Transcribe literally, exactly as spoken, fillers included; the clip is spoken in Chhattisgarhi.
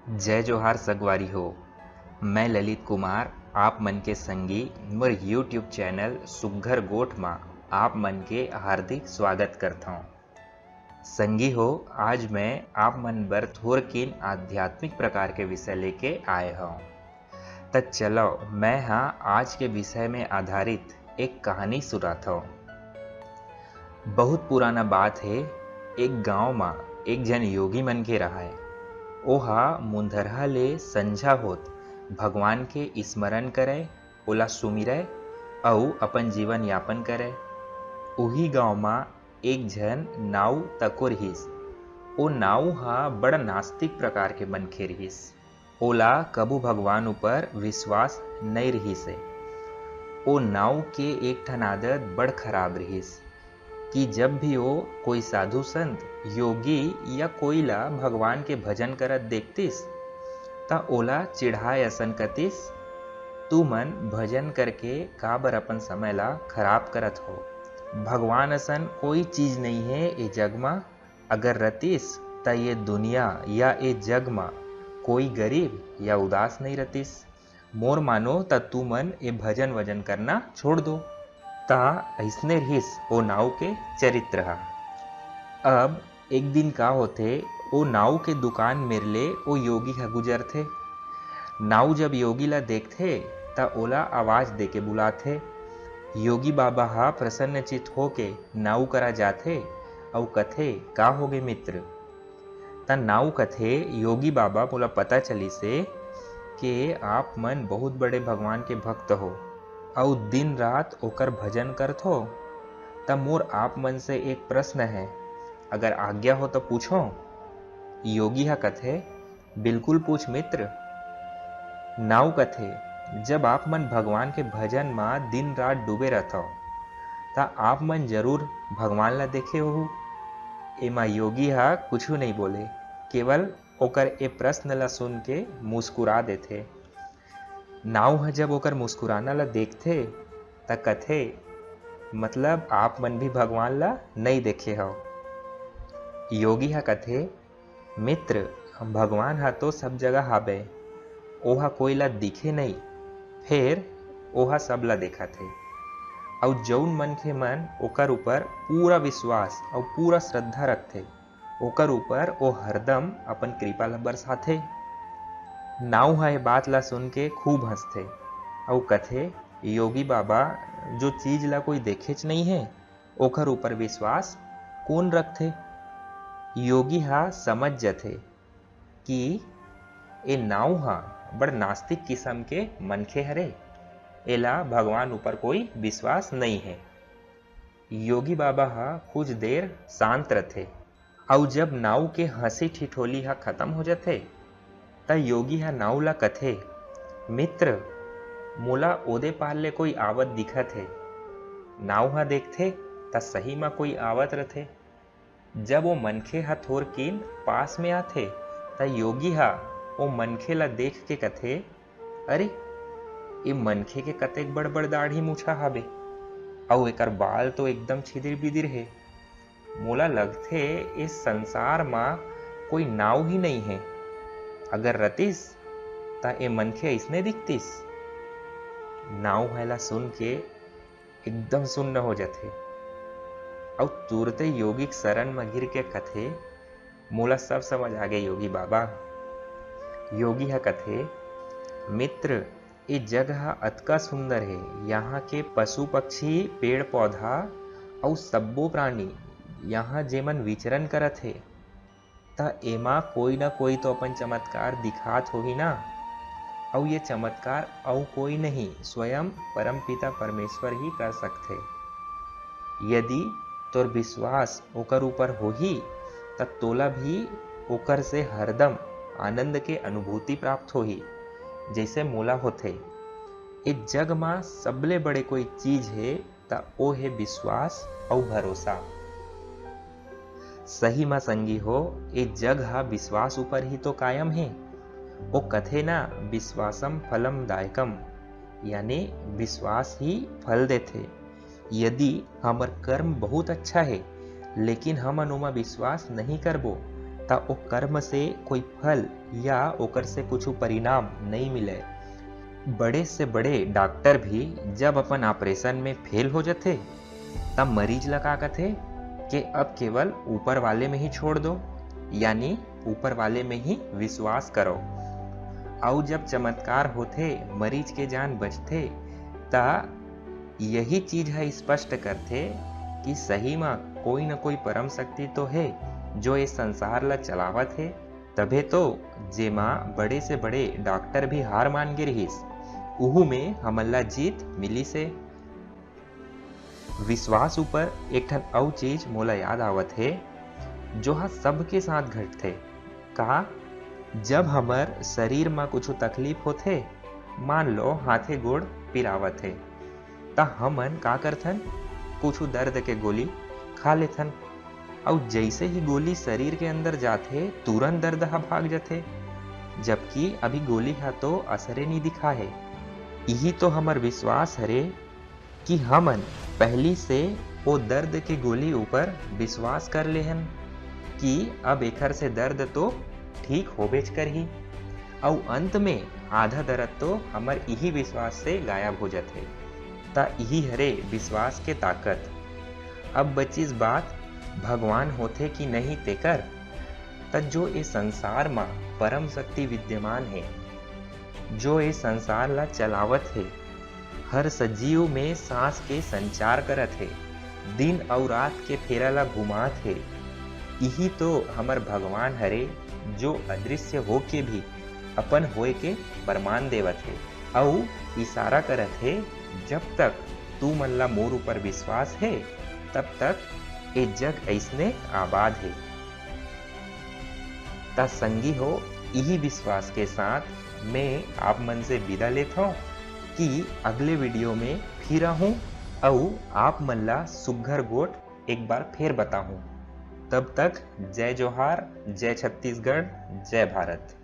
जय जोहार संगवारी हो, मैं ललित कुमार, आप मन के संगी मोर YouTube चैनल सुग्घर गोठ मा आप मन के हार्दिक स्वागत करथौं। संगी हो, आज मैं आप मन बर थोरकिन आध्यात्मिक प्रकार के विषय लेके आए हौं। त चलो, मैं हा आज के विषय में आधारित एक कहानी सुनाथौं। बहुत पुराना बात हे, एक गांव मा एक झन योगी मनखे रहय। ओहा मुंधरहा ले संझा होत भगवान के स्मरण करय, ओला सुमिरय अउ अपन जीवन यापन करय। उही गांव मा एक झन नाऊ तको रिहिस। ओ नाऊ हा बड़ नास्तिक प्रकार के मनखे रिहिस। ओला कभू भगवान ऊपर विश्वास नइ रिहिस हे। ओ नाऊ के एक ठन आदत बड़ खराब रिहिस कि जब भी ओ कोई साधु संत, योगी या कोई ला भगवान के भजन करत देखतिस, त ओला चिढ़ाए असन कतिस, "तू मन भजन करके काबर अपन समय ला खराब करत हो? भगवान असन कोई चीज नइ हे ए जग मा, अगर रतिस, त ये दुनिया या ए जग मा कोई गरीब या उदास नइ रतिस। मोर मानो, त तू मन ए भजन वजन करना छोड़ दो।" त अइसने रिहिस ओ नाऊ के चरित्र हा। अब एक दिन का होथे, ओ नाऊ के दुकान मेर ले ओ योगी हा गुजरथे। नाऊ जब योगी ला देखथे, त ओला आवाज देके बुलाथे। योगी बाबा हा प्रसन्नचित होके नाऊ करा जाथे अउ कथे, "का होगे मित्र?" त नाऊ कथे, "योगी बाबा, मोला पता चलिस हे के आप मन बहुत बड़े भगवान के भक्त हो अउ दिन रात ओकर भजन करथो, त मोर आप मन से एक प्रश्न हे, अगर आज्ञा हो त पूछो?" योगी हा कथे, "बिल्कुल पूछ मित्र।" नाऊ कथे, "जब आप मन भगवान के भजन मा दिन रात डूबे रहथव, त आप मन जरूर भगवान ला देखे होहू।" एमा योगी हा कुछु नइ बोले, केवल ओकर ए प्रश्न ला सुन के मुस्कुरा देथे। नाऊ ह जब ओकर मुस्कुराना ला देखथे, त कथे, "मतलब आप मन भी भगवान ला नइ देखे हव?" योगी ह कथे, "मित्र, भगवान ह तो सब जगह हाबे, ओहा कोई ला दिखे नइ, फेर ओहा सब ला देखत हे। अउ जउन मनखे मन ओकर ऊपर पूरा विश्वास अउ पूरा श्रद्धा रखथे, ओकर ऊपर ओ हरदम अपन कृपा ल बरसाथे।" नाऊ ह ए बात ल सुन के खूब हंसथे अउ कथे, "योगी बाबा, जो चीज ल कोई देखेच नइ हे, ओकर ऊपर विश्वास कोन रखथे?" योगी ह समझ जथे कि ए नाऊ ह बड़ नास्तिक किसम के मनखे हरे, एला भगवान ऊपर कोई विश्वास नइ हे। योगी बाबा ह कुछ देर शांत रथे, अउ जब नाऊ के हंसी ठिठोली ह खत्म हो जथे, त योगी ह नाऊ ला कथे, "मित्र, मोला ओदे पार ले कोई आवत दिखत हे।" नाऊ ह देखथे, त सही म कोई आवत रथे। जब ओ मनखे ह थोरकिन पास में आथे, त योगी ह ओ मनखे ला देख के कथे, "अरे, ए मनखे के कतेक बड़-बड़ दाढ़ी मूछा हाबे, अउ एकर बाल तो एकदम छिदिर-बिदिर हे। मोला लगथे, ए संसार म कोई नाऊ ही नइ हे। अगर रतिस, त ए मनखे अइसने दिखतिस।" नाऊ ह एला सुन के एकदम सुन्न हो जथे, अउ तुरते योगी के शरण म गिर के कथे, "मोला सब समझ आगे योगी बाबा।" योगी ह कथे, "मित्र, ए जग ह अतका सुंदर हे, यहाँ के पशु पक्षी, पेड़ पौधा अउ सब्बो प्राणी यहाँ जेमन विचरण करत हे, त एमा कोई न कोई तो अपन चमत्कार दिखात होही ना, अउ ये चमत्कार अउ कोई नहीं, स्वयं परमपिता परमेश्वर ही कर सकथे। यदि तोर विश्वास ओकर ऊपर होही, त तोला भी ओकर से हरदम आनंद के अनुभूति प्राप्त होही, जइसे मोला होथे। ए जग म सबले बड़े कोई चीज हे, त ओ हे विश्वास अउ भरोसा।" सही म संगी हो, ए जग ह विश्वास ऊपर ही तो कायम हे। ओ कथे ना, "विश्वासम फलम दायकम", यानी विश्वास ही फल देथे। यदि हमर कर्म बहुत अच्छा हे, लेकिन हमन ओमा विश्वास नहीं करबो, त त ओ कर्म से कोई फल या ओकर से कुछ परिणाम नहीं मिले। बड़े से बड़े डॉक्टर भी जब अपन ऑपरेशन में फेल हो जाथे, तब मरीज ला का कथे कि अब केवल ऊपर वाले में ही छोड़ दो, यानी ऊपर वाले में ही विश्वास करो। अउ जब चमत्कार होथे, मरीज के जान बचथे, त यही चीज ह स्पष्ट करथे कि सही म कोई न कोई परम शक्ति तो हे, जो ए संसार ला चलावत हे। तभे तो जेमा बड़े से बड़े डॉक्टर भी हार मान गे रिहिस, उहू में हमन ला जीत मिलिस हे। विश्वास ऊपर एक ठन अउ चीज मोला याद आवत हे, जो ह सबके साथ घटथे। कहा, जब हमर शरीर म कुछ तकलीफ होथे, मान लो हाथे गोड़ पिरावत हे, त हमन का करथन? कुछ दर्द के गोली खा लेथन। अउ जैसे ही गोली शरीर के अंदर जाथे, तुरंत दर्द ह भाग जाथे, जबकि अभी गोली ह तो असरे नहीं दिखा हे। इही तो हमर विश्वास हरे कि हमन पहली से ओ दर्द के गोली ऊपर विश्वास कर लेहन कि अब एखर से दर्द तो ठीक होबेच करही। अउ अंत में आधा दर्द तो हमर इही विश्वास से गायब हो जाथे। त इही हरे विश्वास के ताकत। अब बचिस बात भगवान होथे कि नहीं तेकर, त जो ए संसार म परम शक्ति विद्यमान हे, जो ए संसार ला चलावत हे, हर सजीव में सांस के संचार करत हे, दिन अउ रात के फेरा ला घुमात हे, इही तो हमर भगवान हरे, जो अदृश्य होके भी अपन होए के प्रमाण देवत हे, अउ इशारा करत हे, जब तक तू मन ला मोर ऊपर विश्वास हे, तब तक ए जग अइसने आबाद हे। त संगी हो, इही विश्वास के साथ मैं आप मन से विदा लेत हौं कि अगले वीडियो में फिर आहूं अउ आप मन ला सुग्घर गोठ एक बार फेर बताहूं। तब तक जय जोहार, जय छत्तीसगढ़, जय भारत।